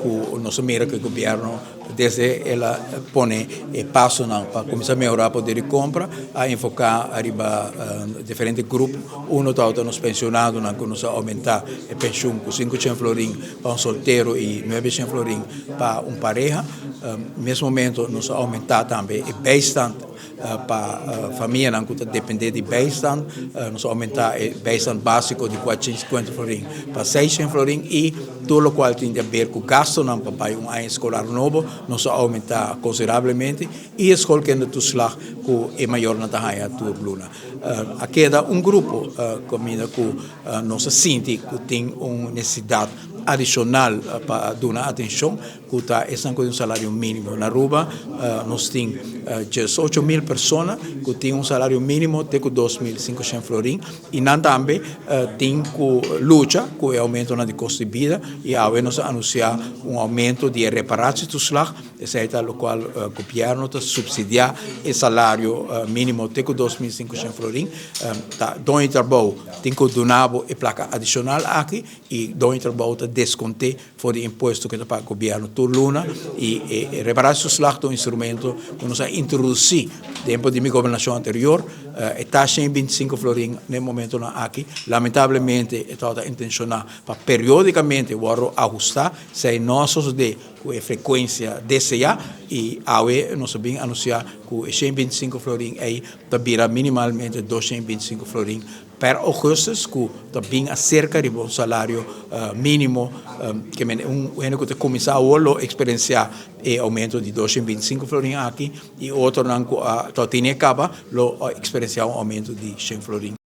Ku nos a mira ku e gobièrnu desde el a pone e pasonan pa kuminsá mehorá poder di kompra a enfoká riba diferente grupo. Uno tabata nos pensionadonan ku nos a oumentá e penshun ku 500 florin pa un soltero i 900 florin pa un pareha. Mes momento nos a oumentá tambe e bijstand pa famianan ku ta dependé di bijstand. Nos a oumentá e bijstand básiko di 450 florin pa 600 florin i tur lokual tin di aber ku gastunan pa bai un aña eskolar nobo nos a oumentá konsiderablemente i e schoolkindertoeslag ku e mayornan ta haña tur luna. A keda un grupo kaminda ku nos a sinti ku tin un nesesidat adishonal pa duna atenshon ku ta esnan ku tin un salario mínimo. Na Aruba nos tin 18.000 persona ku tin un salario mínimo te ku 2.500 florin i nan tambe tin ku lucha ku e oumentonan di kosto di bida i awe nos a anunsiá un oumento di e reparatietoeslag. Esei ta lokual gobièrnu ta supsidiá e salario mínimo te ku 2.500 florin. Ta doño di trabou tin ku duna bo e plaka adishonal aki i doño di trabou ta deskont'é for di impuesto ku e ta paga gobièrnu tur luna. I e reparatietoeslag ta un instrumento ku nos a introdusí tempu di mi gobernashon anterior. E ta 125 florin na e momentonan aki. Lamentablemente e tabata intenshoná pa periódikamente wòrdu ahustá. Esei no a sosodé ku e frekuensia deseá i awe nos a bin anunsiá ku e 125 florin ei ta bira minimalmente 225 florin per ougùstùs ku ta bin aserka riba un salario mínimo. Ke men un hende ku ta kuminsá awor lo eksperensiá e oumento di 225 florin aki i otronan ku a tòg tene kaba lo eksperensiá un oumento di 100 florin.